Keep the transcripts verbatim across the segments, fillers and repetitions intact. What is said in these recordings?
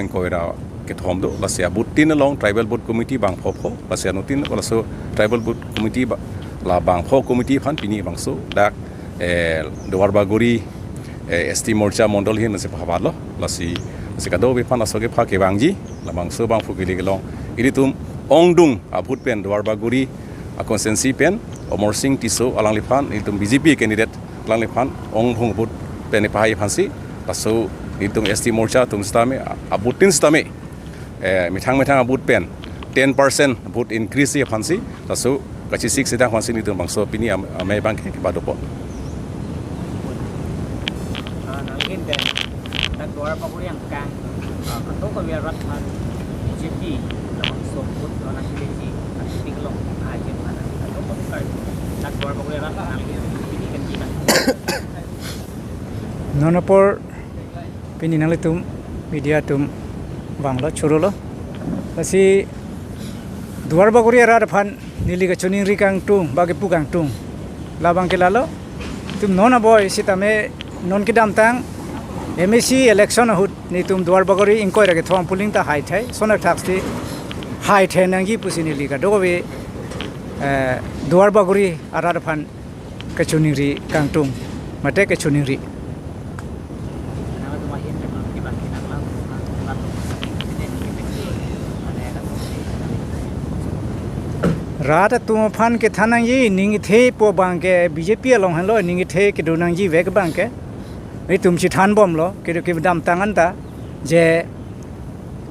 Ingkoi ra kethom do, lasi abooth tin along tribal booth committee bangpho pho, lasi anuttin laso tribal booth committee ba, la bangpho committee aphan pini bangso dak, eh, Duar Bagori, eh, S T Morcha Mondol ahin si pahaba lo, lasi, lasi kadokave aphan laso kepha kevangji, la bangso bangphu kili kelong, ilitum ongdung abooth pen Duar Bagori a constituency pen Amarsing Tisso alangliphan, ilitum B J P candidate alangliphan ongdung abooth pen ipahai aphansi, laso ilitum S T Morcha atum sitame, abooth tin sitame, eh, methang methang abooth pen ten percent booth increase aphansi, laso kachesik sedang aphansi nelitum bangso pini am-, amei abangke kepadopo. Ah, nangin den, dak Duar Bagori angkang, ah, kadokave arat aphan B J P labangso booth lo nangkeleji, nangkeleji kelong, ah, jen aphan, kadokave kar, dak Duar Bagori arat aphan nangin, pini kan kita. Non apor pini nanglitum media atum vanglo, chorolo. Lasi Duar Bagori arat aphan neli kachiningri kangtung, ba kepu kangtung, labangke lalo. Itum non aboi sitame non kedamtang M A C election ahut nelitum Duar Bagori ingkoi ra kethom polling ta haithai, sonak thaksi haithai nangji pusi neli kadokave, eh, Duar Bagori arat aphan kachiningri kangtung, mate kachiningri. Rat atum aphan kethan nangji, ning ithepo abangke B J P along henlo, ning ithe kedo nangji vek abangke. Itum chethan bomlo, kedo kedamtang anta, je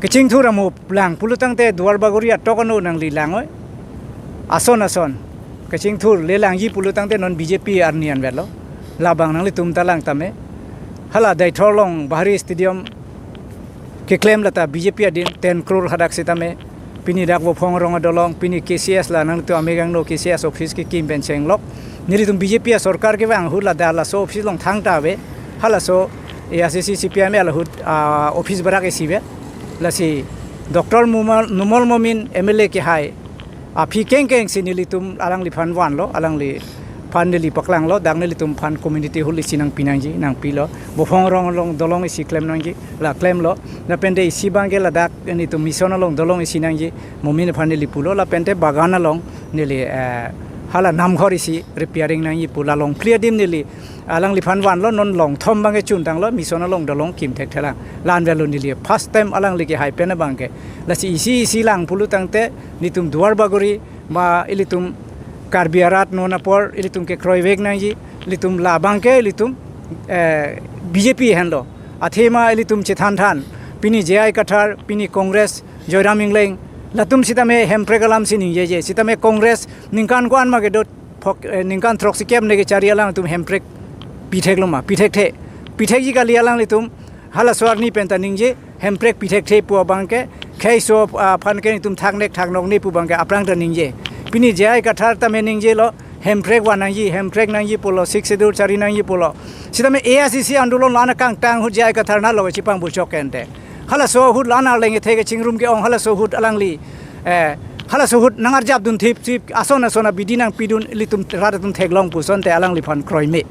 kachingthur amu lang pulo tangte Duar Bagori atok ano nangli lang oi. Ason ason kachingthur le langji pulo tangte non B J P arni anvetlo. Labang nanglitum ta lang tame. Hala Deithor along Bahari Stadium keklem lata B J P adin ten crore hadak sitame. Pini dak Vophong Rong adolong, pini K C S la nangtum amekangno K C S office kekim pen chenglok. Nelitum B J P asorkar kevang ahut ladak laso office along thangta ave. Halaso A I C C C P I M L ahut, ah, office barak isi ave. Lasi Doctor Numal, Numal Momin M L A kehai aphi kengkeng si nelitum alangliphan vanlo, alangliphan neli paklanglo, dak nelitum aphan community hall isi nangpi nangji, nangpilo. Vophong Rong along dolong isi klem nangji, la klemlo. Lapente isi abangke ladak nelitum mission along dolong isi nangji, Momin aphan neli pulo, lapente Bagan along neli, eh, hala namghor isi repairing nangji pu, la longphli adim neli alangliphan vanlo, non longthom abangke chuntanglo, mission along dolong kim thekthelang. La-an avelo neli first time alangli kehai pen abangke. Lasi isi isi lang pulo tangte nelitum Duar Bagori ma ilitum Karbi arat non apor ilitum kekroi vek nangji, ilitum labangke ilitum, eh, B J P henlo. Athema ilitum chethan than, pini J I Kathar, pini Congress, Joyram Engleng, latum sitame Hemprek alam si ningjeje, sitame Congress ningkan ko-an ma kedo phok, eh, ningkan throksi kep ne kechari alangtum Hemprek pitheklo ma, pithekthe. Pithekji kali alanglitum, halaso arni pen ta ningje, Hemprek pithekthe pu abangke, kheiso, ah, aphan ke nelitum thaknek thaknokne pu abangke aphrang ta ningje. Pini J I Kathar tame ningjelo, Hemprek van nangji, Hemprek nangji pulo, Sixth Schedule chari nangji pulo. Sitame A I C C andolon la-an akangtang ahut J I Kathar nalo chepangbuchok kente. Halaso ahut la-an arleng ethe kechingrum ke-ong, halaso ahut alangli, eh, halaso ahut nangarjapdun thipthip, ason ason abidi nangpidun, ilitum rat atum theklong pu asonte alangliphan kroime.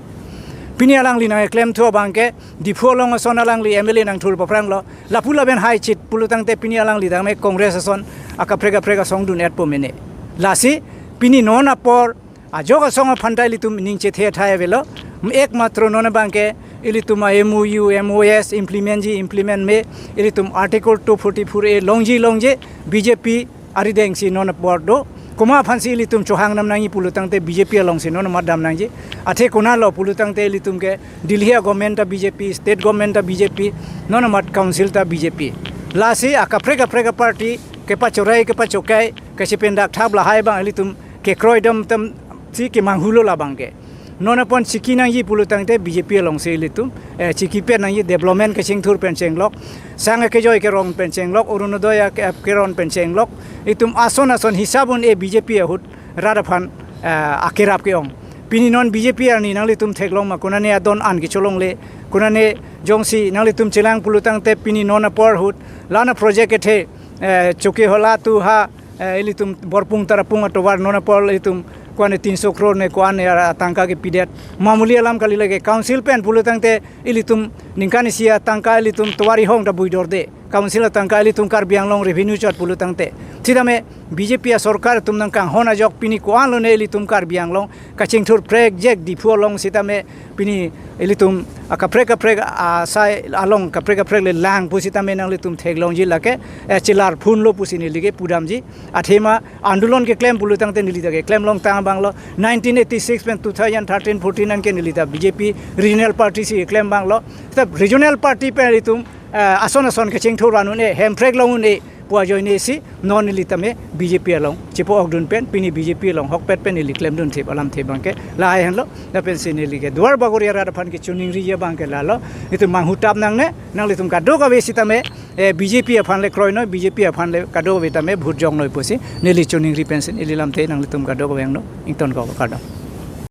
Pini alangli nangklemthu abangke, Diphu along ason alangli M L A nangthur paphranglo, lapu lapen haichit pulo tangte pini alangli tame Congress ason akaprek kaprek asong dun-etpo mene. Lasi pini non apor ajok asong aphan ta ilitum ning chethe thai avelo. Ekmatro non abangke ilitum a M O U, M O S implement ji, implement me, ilitum Article two forty-four A longji longje, B J P arideng si non apor do. Komat aphan si ilitum chohang dam nangji pulo tangte B J P along si non amat dam nangji. Athe konatlo pulo tangte ilitum ke Delhi a government ta B J P, state government ta B J P, non amat council ta B J P. Lasi akaprek kaprek aparty kepachorai kepachokai, kachependak thap lahai abang ilitum kekroi dam tam si kemanghulo labangke. Non apon chiki nangji pulo tangte B J P along si ilitum, eh, chiki pen nangji, development kachingthur pen chenglok, sang akejoi kerong pen chenglok, Orunodoi ake-, kerong pen chenglok, itum ason ason hisap un-e B J P ahut rat aphan, eh, akerap ke-ong. Pini non B J P arni nanglitum theklong ma, konane adon an kecholongle, konane jongsi nanglitum chelang pulo tangte pini non apor ahut la-an aproject kethe, eh, Chokihola to ha, eh, ilitum Borpung Tarapung atovar non apor ilitum ko-an ne tinso crore ne ko-an ne atangka kepidet. Mamuli alam kali lake, council pen pulo tangte ilitum ningkan isi atangka ilitum tovar ihong ta buidorde. Council atangka ilitum Karbi Anglong revenue chot pulo tangte, sitame B J P asorkar atum nangkanghon ajok pini ko-an lone ilitum Karbi Anglong kachingthur prekjek Diphu along sitame pini ilitum akaprek kaprek asai along kaprek kaprek le lang pusitame nanglitum theklongji lake, eh, chelar phunlo pusi neli ke pudamji. Athema andolon keklem pulo tangte neli ta keklem longtang abanglo. Nineteen eighty-six pen two thousand thirteen fourteen an ke neli ta B J P regional party si keklem abanglo. Sita regional party pen ilitum, eh, ason ason kachingthur van un-e, hemprek long un-e pu ajoine si non neli tame B J P along chipo-okdun pen pini B J P along hokpet pen neli klemdun thip alamthe abangke lahai henlo. Lapen si neli ke Duarbagori arat aphan ke choningriji abangke lalo. Itum manghutap nangne, nanglitum kadokave sitame, eh, B J P aphan le kroinoi, B J P aphan le kadokave tame vote jongnoi pusi neli choningri pensi neli lamthe nanglitum kadokave angno ingtonkok, kardom.